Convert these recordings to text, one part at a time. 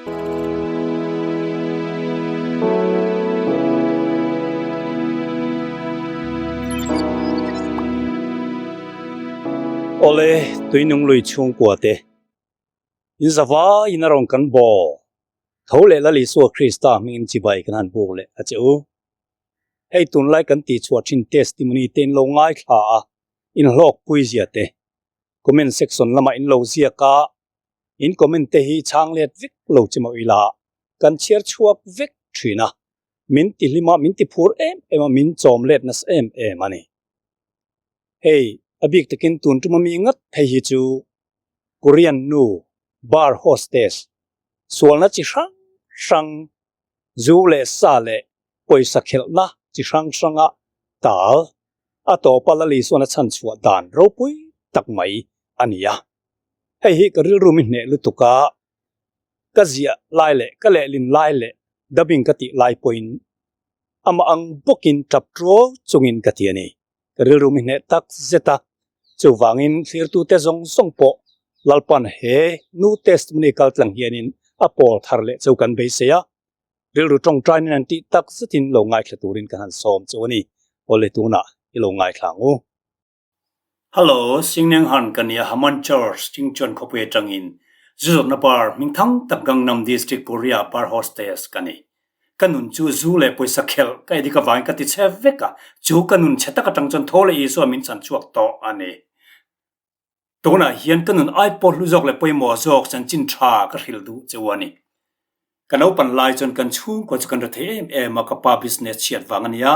Awle, tuinung lui chhungkua te, in zava in a rawn kan baw tho leh Lal Isua Krista hmingin chibai kan han buk leh a che u. Hei tunlai kan tihchhuah thin testimony te in lo ngaithla a, in hlawkpui zia te comment section lamah in lo ziak a, in comment te hi chhang let vek lo che mah ila kan chhiar chhuak vek thin a, min ti hlim a, min ti phur em em a, min chawm let nasa em em a ni. Hei a bik takin tun tuma mi ngat phei hi chu Korean nu bar hostess sualna chi hrang hrang zu leh sa leh pawisa khelhna chi hrang hranga tal a tawpa Lali chuan a chhan chhuah dan ropui tak mai a ni a. Hei hi ka rilru mi hneh lutuk a, ka ziah lai leh ka lehlin lai leh dubbing ka tih lai pawhin amah ang bawkin tap tuau chungin ka ti a ni. Ka rilru mi hneh tak zet a, chuvangin thlirtute zawng zawng pawh Lalpan he nu testimony kaltlang hianin a pawl thar leh chu kan beisei a. Rilru tawngtai nen an tih tak zetin lo ngaithla turin kan han sawm chu a ni. Awle tunah i lo ngaithla ang u. Hello, Singneng Han ka nia Haman Church Chingchuan khawpui atangin Zuzawtna Bar hmingthang tak Gangnam District Korea Bar Hostess ka ni. Ka nun chu zu leh pawisa khelh ka edik avangin ka ti chhe vek a, chu ka nun chhe tak atang chuan tho leh Isua min chan chhuak tawh a ni. Tunah hian ka nun ai pawh hlu zawk leh pawimawh zawk chanchin tha ka hrilh duh che u a ni. Ka naupan lai chuan kan chhungkua chu kan ra thei em em a, ka pa business chhiat vang a nia,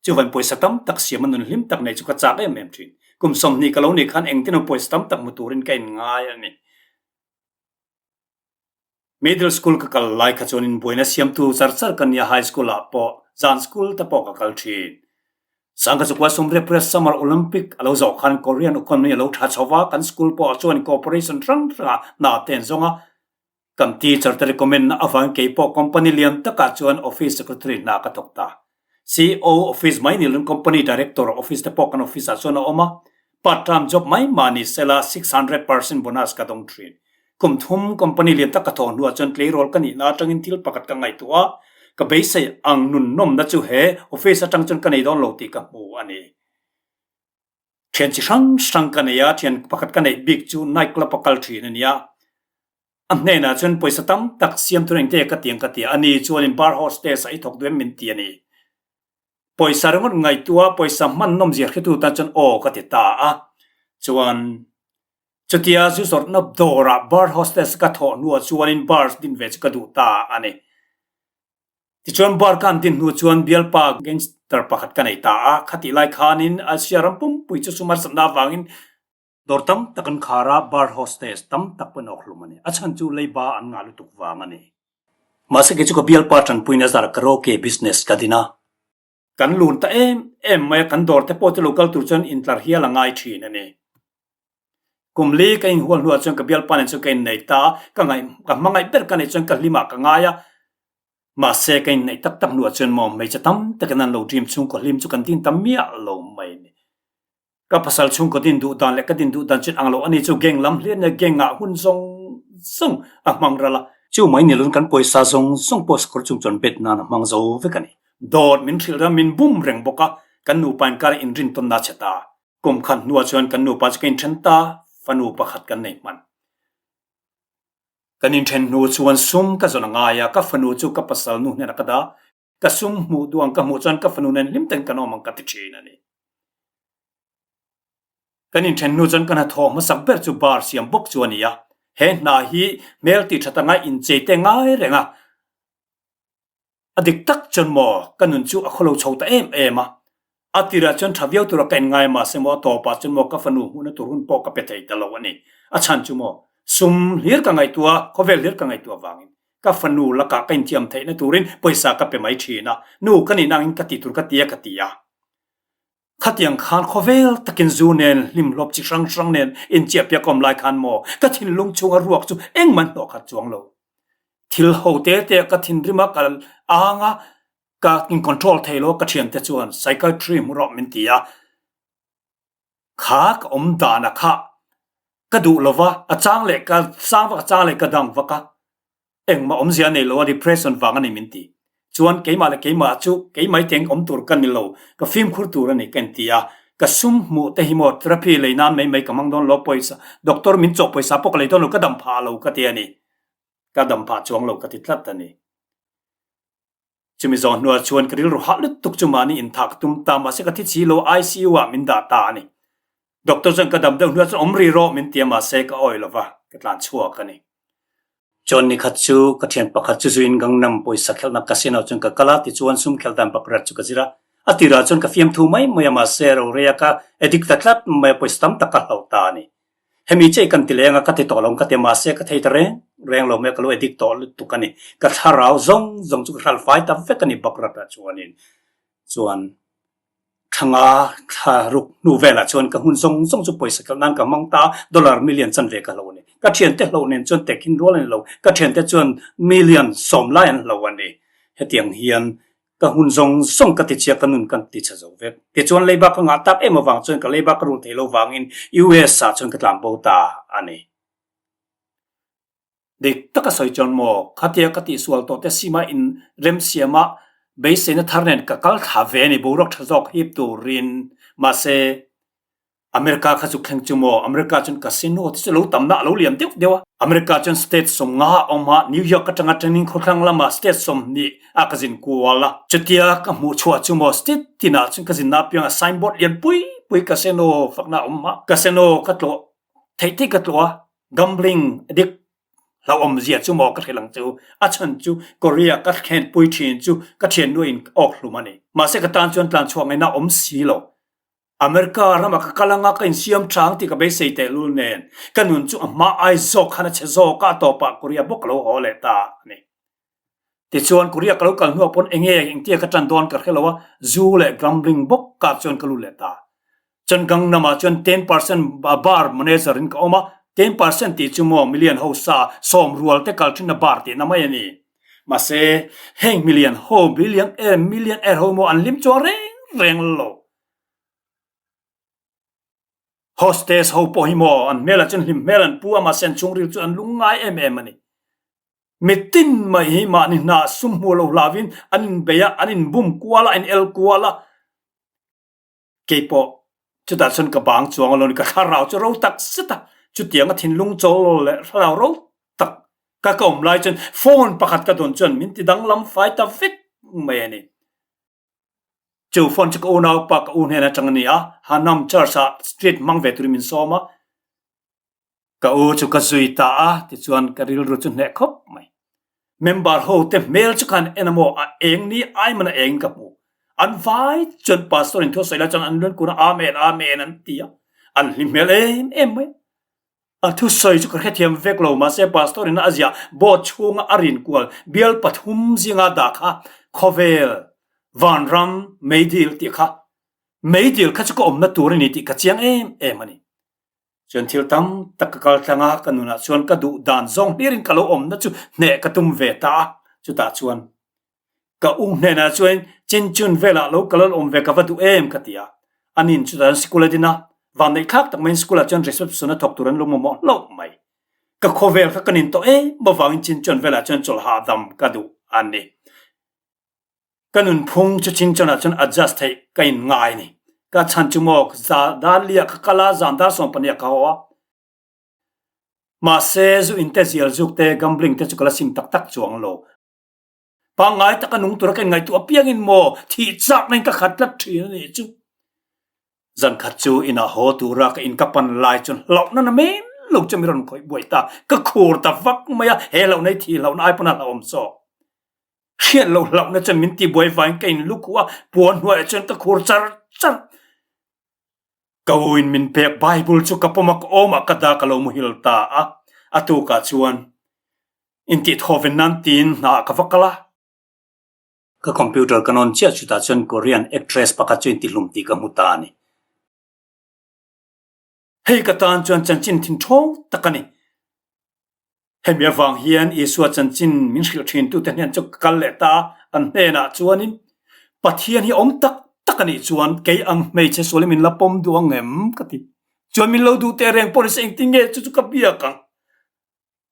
chuvain pawisa tam tak siam a nun hlim tak neih chu ka chak em em thin. Kum 20 ka lo nih khan engtin emaw pawisa tam tak hmu turin ka inngai a ni. Middle school ka kal lai kha chuan inbuaina siamtu char char ka nia high school ah pawh zan school te pawh ka kal thin. Sangha chukua sawmriat Summer Olympic a lo zawh khan Korean economy a lo tha chho va, kan school pawh chuan cooperation hrang hrang ah hna te an zawng a, kan teacher te recommend na avangin kei pawh company lian takah chuan office secretary hna ka thawk ta. CEO office mai ni loin company director office te pawh kan office ah chuan a awm a, part time job mai mah ni sela 600% bonus ka dawng thin. Kum thum company lian tak ka thawh hnuah chuan tleirawl ka nihna atangin thil pakhat ka ngaihtuah a, ka beisei ang nun nawmna chu he office atang chuan ka nei dawn lo tih ka hmu a ni. Thian chi hrang hrang ka nei a, thian pakhat ka neih bik chu night club a kal thin a nia. A hnenah chuan pawisa tam tak siam tur engte ka ti ang ka ti a, ani chuanin bar hostess ah i thawk duh em min ti a ni. Pawisa ringawt ngaihtuah pawisa hman nawmzia hretu tan chuan aw ka ti ta a. Chuan chutia zu zawrhna dawrah bar hostess ka thawh hnuah chuanin bar din ve chu ka duh ta a ni. Tichuan bar ka han din hnu chuan bialpa gangster pakhat ka nei ta a, khatih lai khanin Asia ram pumpui chu sum harsatna avangin Dawr tam tak an khar a, bar hostess tam tak pawh an awk hlum a ni. A chhan chu leiba an ngah lutuk vang a ni. Mahse kei chu ka bialpa tanpuina zar karaoke business ka din a. Kan lun ta em em mai a, kan dawr te pawh chu lo kal tur chuan intlar hial a ngai thin a ni. Kum li ka inhual hnuah chuan ka bialpa nen chuan ka innei ta a, ka ngaih ka hmangaih ber ka neih chuan ka hlimah ka ngai a. Mahse ka inneih tak tak hnuah chuan maw hmeichhe tam takin an lo dream chhungkaw hlim chu kan din ta miah lo mai a ni. Ka pasal chhungkaw din duh dan leh ka din duh dan chin ang lo a ni chu gang lam hliah nia gang ah hun zawng zawng a hmang ral a. Chu mai ni lun kan pawisa zawng zawng pawh sakawr chung chuan bet nan a hmang zo vek a ni. Dawt min hrilh ram min bum reng bawk a, kan nupa inkar inrin tawnna che ta. Kum khat hnuah chuan kan nupa chu ka inthen ta, fanu pakhat kan nei hman. Kan inthen hnu chuan sum ka zawn a ngai a, ka fanu chu ka pasal nu hnenah ka dah. Ka sum hmuh duh ang ka hmuh chuan ka fanu nen hlim takin kan awm ang ka ti thin a ni. Kan inthen hnu chuan ka hnathawh hmasak ber chu bar siam bawk chu a ni a. He hna hi hmel tih that anga inchei te ngai reng a. A dik tak chuan maw ka nun chu a khawlo chho ta em em a. A tirah chuan tha viau tura ka inngai mahse maw a tawpah chuan maw ka fanu hmuhna tur hun pawh ka pe thei ta lo a ni. A chhan chu maw sum hlir ka ngaihtuah a, khawvel hlir ka ngaihtuah vangin ka fanu lakah ka inthiam theihna turin pawisa ka pe mai thin a, nu ka nihna angin ka tih tur ka ti a ka ti a. Khatiang khan khawvel takin zu nen hlimhlawp chi hrang hrang nen inchiahpiak awm lai khan maw ka thinlung chhunga ruak chu engmah hnawh khat chuang lo. Thil ho te te ka thinrim a ka ang a, Ka in control thei lo ka thiante chuan psychiatry hmu rawh min ti a, kha ka awm dan a kha ka duh lo va, a chang leh ka sang vak a chang leh ka dang vak a. Engmah awmzia a nei lo a, depression vang a ni min ti. Chuan keimah leh keimah chu keimah teng awm tur ka ni lo, ka fimkhur tur a ni ka inti a. Ka sum hmuh te hi maw therapy lei nan mai mai ka hmang dawn lo, pawisa doctor min chawh pawisa pawh ka lei dawn lo, ka dam phah lo ka ti a ni. Ka dam phah chuang lo ka ti tlat a ni. Chumi zawh hnuah chuan ka rilru hah lutuk chu mahni inthah ka tum ta, mahse ka thi chi lo, ICU ah min dah ta a ni. Doctor chuan ka dam deuh hnuah chuan awm rih rawh min ti a, mahse ka awih lo va, ka tlan chhuak a ni. Chuan nikhat chu ka thian pakhat chu zuiin Gangnam pawisa khelhna casino chuan ka kal a, tichuan sum khelh dan pakhat chu ka zir a. A tirah chuan ka fiamthu mai mai a, mahse roreia ka addict ta tlat mai a, pawisa tam tak ka hlauh ta a ni. Hemi che kan ti leng a, ka ti tawh lo ka ti a, mahse ka thei ta reng reng lo mai a, ka lo addict tawh lutuk a ni. Ka thlarau zawng zawng chu ka hral fai ta vek a ni bakratah chuanin chuan Thlanga thla ruk hnu velah chuan ka hun zawng zawng chu pawisa khelh nan ka hmang ta a, dollar million chanve ka hlo a ni. Ka thiante hloh nen chuan tehkhin rual a ni lo, ka thiante chuan million sawm lai an hlo a ni. Hetiang hian ka hun zawng zawng ka ti chhia, ka nun ka ti chhe zo vek. Tichuan leiba ka ngah tak em avang chuan ka leiba ka rul thei lo vangin US ah chuan ka tlan bo ta a ni. Dik taka sawi chuan maw, khatia ka tihsual tawh te sima in remsiama beiseina thar nen ka kal thla ve a ni, boruak tha zawk hip turin. Mahse, America kha chu thleng chu maw, America chuan casino te chu lo tamna a lo lian deuh deuh a. America chuan state 50 a awm a, New York atanga tangin khawthlang lama state 20 ah ka zin kual a. Chutia ka hmuh chhuah chu maw, state tinah chuan ka zinna apianga signboard lian pui pui casino fakna a awm a, casino ka tlawh theih theih ka tlawh a, Gambling addict hlauhawm zia chu maw ka hrilh ang che u. A chhan chu Korea ka thlenpui thin chu ka thiannu in awk hlum a ni. Mahse ka tan chuan tlanchhuah ngaihna awm si lo. America ramah ka kal anga ka insiam tha ang tih ka beisei tehlul nen ka nun chu a hma ai zawk khan a chhe zawk a, a tawpah Korea bawk ka lo haw leh ta a ni. Tichuan Korea ka lo kal hnuah pawn enge engtia ka tan dawn ka hre lo a, zu leh gambling bawk kah chuan ka lut leh ta. Chuan Gangnam ah chuan 10% bar manager in ka awm a, 10% tih chu maw million ho sa sawm rual te kal thin na bar tihna mai a ni. Mahse heng million ho billion air million air ho maw an hlim chuang reng reng lo. Hostess ho pawh hi maw an hmelah chuan hlim hmel an pu a mahse an chhungril chu an lungngai em em a ni. Mitin mai hi mahni hna sum hmuh lo hlauhin an inbei a, an inbum kual a, an inel kual a. Keipawh chutah chuan ka bang chuang alawm ni, ka thlarau chu ro tak zet a, chutianga thinlung chawl leh thlarau ro tak ka ka awm lai chuan phone pakhat ka dawn chuan min ti danglam fai ta vek mai a ni. Chu phone chu ka unaupa ka u hnen atang a ni a, Hanam Church ah street hmang ve turin min sawm a. Ka u chu ka zui ta a, tichuan ka rilru chu hneh khawp mai. Member ho te hmel chu khan en a maw, a eng ni ai man a eng ka hmu. An vai chuan pastor in thu a sawi lai chuan an luan kun a, Amen, Amen an ti a, an hlim hmel em em mai. A thusawi chu ka hrethiam vek lo, mahse pastor in a ziah board chhunga a rin kual bial pathum zinga dah kha khawvel, vanram, meidil tih kha, meidil kha chu ka awmna tur a ni tih ka chiang em em a ni. Chuan thil tam tak ka kal tlang a, ka nunah chuan ka duh dan zawng hlirin ka lo awmna chu hneh ka tum ve ta a, chutah chuan ka u hnenah chuan Chinchun velah lo kal awm ve ka va duh em ka ti a, anin chutah chuan sikul a din a, vanneih thlak tak maiin sikul ah chuan reception a thawk tur an lo mamawh hlauh mai. Ka khawvel kha ka nin tawh em avangin Chinchun velah chuan chawlh hahdam ka duh a ni. Ka nunphung chu Chinchon-ah chuan adjust theih ka in ngai a ni. Ka chhan chu maw, dar liah ka kal a, zan dar 12 ah ka haw a. Mahse, zu in te, zial zuk te, gambling te chu ka la sim tak tak chuang lo. Pangngai taka nung tura ka inngaihtuah apiangin maw, thih chakna in ka khat tlat thin a nih chu. Zan khat chu inah haw tura ka in ka pan lai chuan hlauhna na men lo chu mi rawn khawih buai ta. Ka khur ta vak mai a, he hlauhna hi thih hlauhna ai pawn a hlauhawm zawk. Hriat loh hlauhna chuan min ti buai vangin ka in lukhuh a, puan hnuaiah chuan ka khur char char. Ka u in min pek Bible chu ka pawm a, ka awmah ka dah ka lo muhil ta a. A tukah chuan intihthawven nan tiin hnaah ka va kal a. Ka computer ka nawn chiah chutah chuan Korean actress pakhat chu intihlum tih ka hmu ta a ni. Hei ka tan chuan chanchin thinthawng tak a ni. Hemi avang hian Isua chanchin min hrilh thintute hnen chu ka kal leh ta a, an hnenah chuanin, Pathian hi awm tak tak a nih chuan kei ang hmeichhe sual hi min la pawm duh ang em? ka ti. Chuan min lo duh teh reng pawh ni se engtin nge chu chu ka biak ang?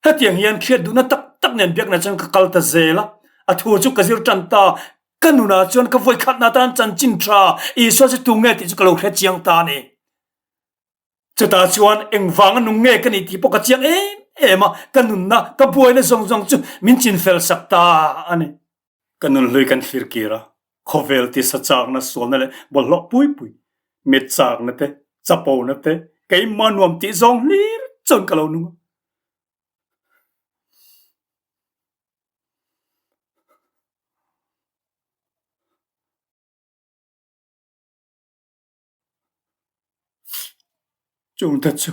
Hetiang hian hriat duhna tak tak. tak nen biakna chuan ka kal ta zel a, a thu chu ka zir tan ta. Ka nunah chuan ka vawikhatna atan chanchin tha Isua chu tunge tih chu ka lo hre chiang ta a ni. Chutah chuan engvanga nung nge ka nih tih pawh ka chiang em em a, ka nunna, ka buaina zawng zawng chu min chinfel sak ta a ni. Ka nun hlui kan thlir kir a, khawvel tisa chakna sualna leh bawlhhlawh pui pui, mit chakna te, chapona te, keimah nuam tih zawng hlir chuan ka lo nung a. Chungte chu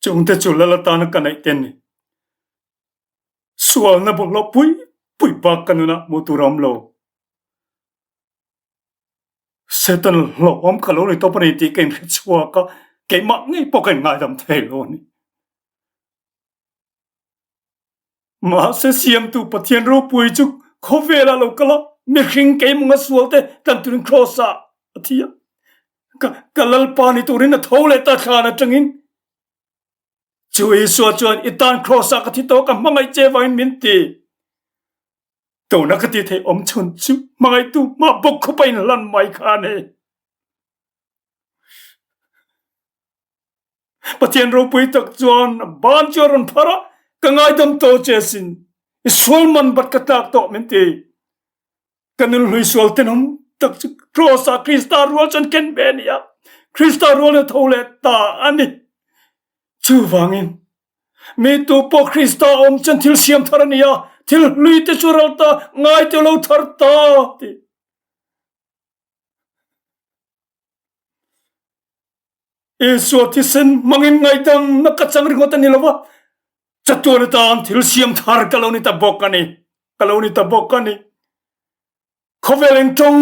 Chungte chu lal atana ka neih te ni. Sualna bawlhhlawh pui pui bak ka nunah hmuh tur a awm lo. Satan hlauhawm ka lo ni tawp a ni tih ka inhre chhuak a, keimah ngei pawh ka inngaidam thei lo a ni. Mahse siamtu Pathian ropui chu khawvelah lo kal a, mihring keimawng a sual te tlan turin Kraws ah a thi a. Ka ka Lalpa ni turin a tho leh ta thlan atangin chu Isua chuan i tan Kraws ah ka thi tawh ka hmangaih che vangin min ti. Tuna ka ti thei awm chhun chu hmangaihtu hma bawk khawp a inhlan mai kha a ni. Pathian ropui tak chuan ban chu a rawn phar a, ka ngaidam tawh che asin, i sual man bat ka tlak tawh min ti. Ka nun hlui sual tenawm tak chu Kraws ah Krista rual chuan ken ve a ni a, Krista rual in a tho leh ta a ni. Chuvangin, mi tu pawh Krista awm chuan thil siam thar a ni a, thil hlui te chu ral ta, ngai te lo thar ta ti. Isua thisen hmangin ngaihdamna ka chang ringawt a ni lo va, chatuan atan thil siam thar ka lo ni ta bawk a ni, ka lo ni ta bawk a ni. Khawvel eng tawng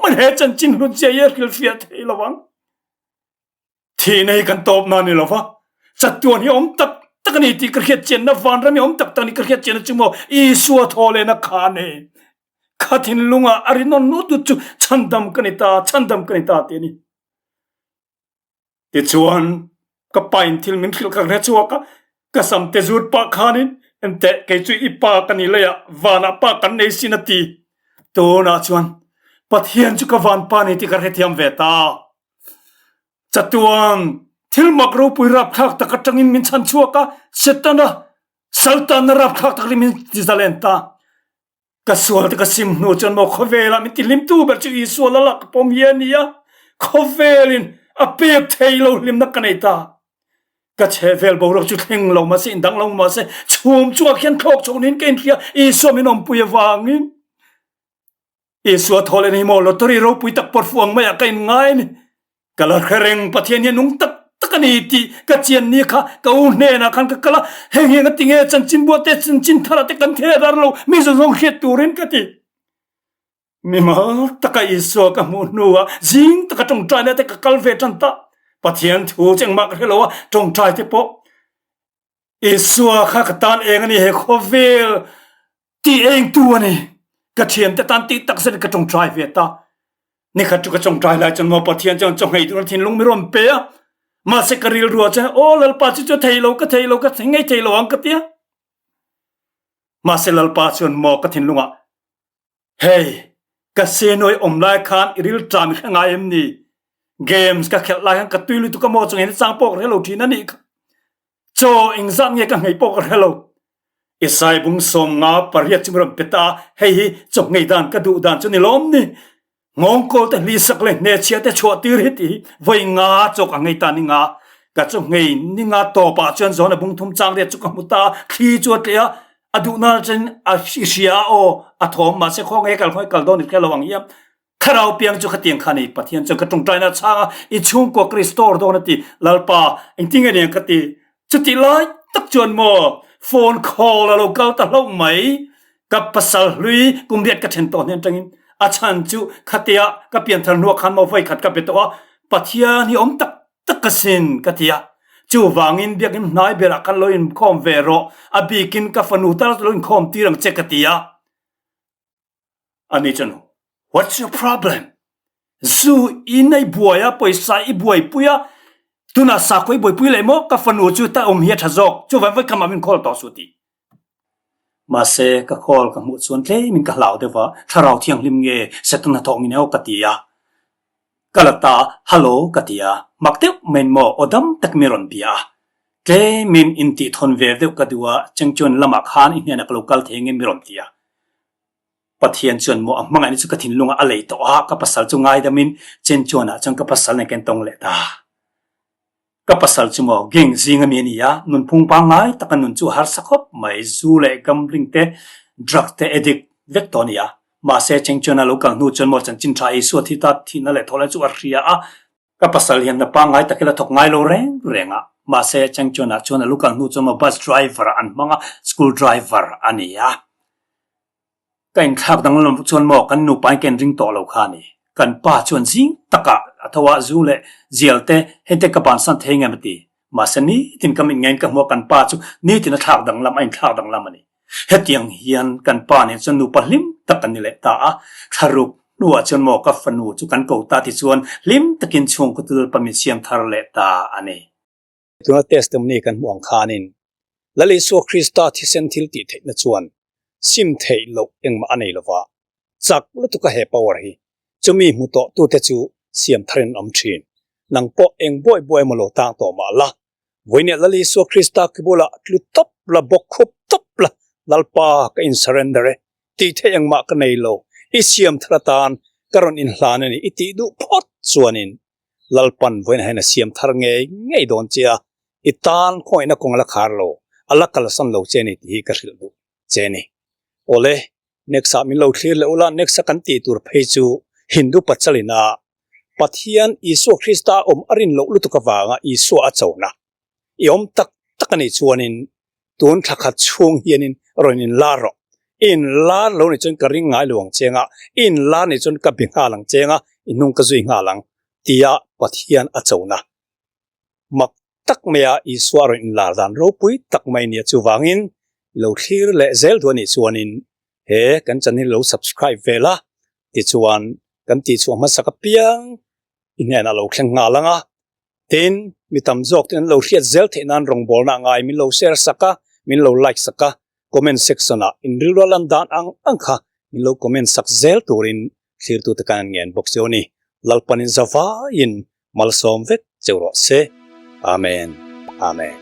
man he chanchin hlut zia hi a hrilhfiah thei lo vang. Thihna hi kan tawpna a ni lo va, chatuan hi awm tak tak a ni tih ka hriat chianna, vanram hi awm tak tak a ni ka hriat chianna chu maw Isua thaw lehna kha a ni. Kha thinlungah a rinawm nut nut chu chhandam ka ni ta, chhandam ka ni ta tih a ni. Tichuan ka pa in thil min hrilh ka hre chhuak a, ka sam te zut pah khanin enteh kei chu i pa ka ni lei ah vanah pa kan nei sin a ti. Tunah chuan Pathian chu ka van pa ni tih ka hrethiam ve ta. Chatuan thil mak ropui rapthlak tak atangin min chhan chhuak a, Setana saltanna rapthlak tak ri min ti zalen ta. Ka sual te ka sim hnu chuan maw khawvelah min ti hlimtu ber chu Isua lala ka pawm hi a ni a, khawvelin a pek thei lo hlimna ka nei ta. Ka chhehvel boruak chu thleng lo mahse indang lo mahse chhum chungah khian thlawk chho niin ka inhria Isua min awmpui avangin. Isua thaw leh ni maw lottery ropui tak pawt fuh ang maiah ka inngai a ni. Ka la hre reng, Pathian hi a nung tak tak a ni tih ka chian ni kha ka u hnenah khan ka kal a, heng hi engati nge chanchin buah te chanchin tharah te kan theh dar lo, mi zawng zawng hriat turin ka ti. Mimal taka Isua ka hmuh hnuah zing taka tawngtai na te ka kal ve tan ta, Pathian thu chu engmah ka hre lo a, tawngtai te pawh Isua kha ka tan eng a ni, he khawvel ti engtu a ni. Ka thiante tan tih tak zet in ka tawngtai ve ta. Nikhat chu ka tawngtai lai chuan maw Pathian chuan chawhngei tur thinlung mi rawn pe a. Mahse ka rilru ah chuan aw Lalpa chu chu thei lo, ka thei lo, ka ngei thei lo ang ka ti a. Mahse Lalpa chuan maw ka thinlungah Hei, ka senawi awm lai khan i rilṭam i hre ngai em ni? Games ka khelh lai khan ka tui lutuk a maw chungin chang pawh ka hre lo ṭhin a nih kha. Chaw engzat nge ka nghei pawh ka hre lo. Isai bung 58 chu mi rawn pe ta a, hei hi chaw nghei dan ka duh dan chu ni lawm ni. Nghawngkawl te hlisak leh hnehchhiah te chhuah tir hi tih hi vawi nga chaw ka nghei ta ni nga. Ka chaw nghei ni nga tawpah chuan Johana bung thum chang riat chu ka hmu ta a, thli chu a tleh a, a duhna atangin a i hria a aw a thawm mahse khaw nge kal khaw nge kal dawn i hre lo ang hiam. Thlarau piang chu khatiang kha a ni, Pathian chuan ka tawngtaina a chhang a, i chhungkua ka restore dawn a ti, Lalpa engtin nge niang ka ti, Chutih lai tak chuan maw phone call a lo kal ta hlauh mai. Ka pasal hlui kum riat ka then tawh hnen tangin a chhan chu khatia ka pianthar hnuah khan maw voi khat ka be tawh a, Pathian hi awm tak tak asin ka ti a. Chuvangin biakinn hnai berah khan lo inkhawm ve rawh, a bikin ka fanu tal lo inkhawm tir ang che ka ti a. Ani chuan What's your problem? Zu i nei buai a, pawisa i buaipui a. Tunah sakhaw i buaipui leh maw? Ka fanu chu ta awm hi a tha zawk, chuvang vawi khamah min call tawh suh tih. Mahse, ka call ka hmuh chuan tlemin ka hlau deuh a, thlarau thianghlim nge Satan hnathawh ngin emaw ka ti a. Ka la ta, Hallo ka ti a, mak deuh maiin maw aw dam tak min rawn bia a. Tlemin intih thawn ve deuh ka duh a, cheng chuan lamah khan i hnenah ka lo kal thei nge min rawn ti a. Pathian chuan maw a hmangaihna chu ka thinlungah a lei tawh a, ka pasal chu ngaidamin chen chuanah chuan ka pasal nen kan tawng leh ta. Ka pasal chu maw gang zing ami a ni a, nunphung pangngai taka nun chu a harsa khawp mai, zu leh gambling te, drug te addict vek tawh a ni a. Mahse cheng chuan a lo kal hnu chuan maw chanchin tha Isua thi ta thihna leh thawhlai chu a hria a, Ka pasal hian na pangngai tak ila thawk ngai lo reng reng a, mahse Changchuanah chuan a lu kal hnu chuan maw bus driver an hmang a, school driver a ni a. Ka inthlak danglam chuan maw kan nupa in ka inring tawh lo kha a ni. Kan pa chuan zing takah a tho a, zu leh zial te hei te ka bansan thei ngem a ti. Mahse nitin ka mit ngeiin ka hmu a, kan pa chu nitin a thlak danglam, a inthlak danglam a ni. Hetiang hian kan pa nen chuan nupa hlim tak kan ni leh ta a, thlaruk hnuah chuan maw ka fanu chu kan ko ta tichuan hlim takin chhungkaw tu Lalpa min siam thar leh ta a ni. Tuna testimony kan hmuh ang khanin Lal Isua Krista thisen thil tih theihna chuan sim theih loh engmah a nei lova, chak lutuk a he power hi chumi hmu tawh tute chu siam tharin an awm thin. Nang pawh eng buai buai emaw lo tang tawh mah la, Vawinia Lal Isua Krista ki bulah tlu tawp la, bawk khup tawp la, Lalpa ka in surrender e, tih theih engmah ka nei lo, i siam thar atan ka rawn inhlan a ni i tih duh phawt chuanin Lalpan vawiinah hian a siam thar ngei ngei dawn che a, i tan khawngaihna kawng a la khar lo, a la kalsan lo che a ni tih hi ka hrilh duh che a ni. Awle, next ah min lo thlir leh ula, next a kan tih tur phei chu Hindu Pachalina Pathian Isua Krista a awm a rin loh lutuk avanga Isua a chona i awm tak tak a nih chuanin tun thla khat chhung hianin rawn inlar rawh. I inlar lo nih chuan ka ring ngai lo ang cheng a, i inlar nih chuan ka bi nghal ang cheng a, i hnung ka zui nghal ang tia Pathian a chona mak tak maia Isua rawn inlar dan ropui tak mai nia chuvangin i lo thlir leh zel duh a nih chuanin he kan channel lo subscribe ve la tichuan kan tihchhuah hmasak apiang i hnenah lo thleng nghal ang a, tin mi tam zawk ten an lo hriat zel theih nan rawngbawlna a ngai min lo share sak a, min lo like sak a, comment section ah in rilru a lan dan ang ang kha min lo comment sak zel turin thlirtute kan an ngen bawk cheu a ni. Lalpanin zavaiin malsawm vek cheu rawh se. Amen. Amen.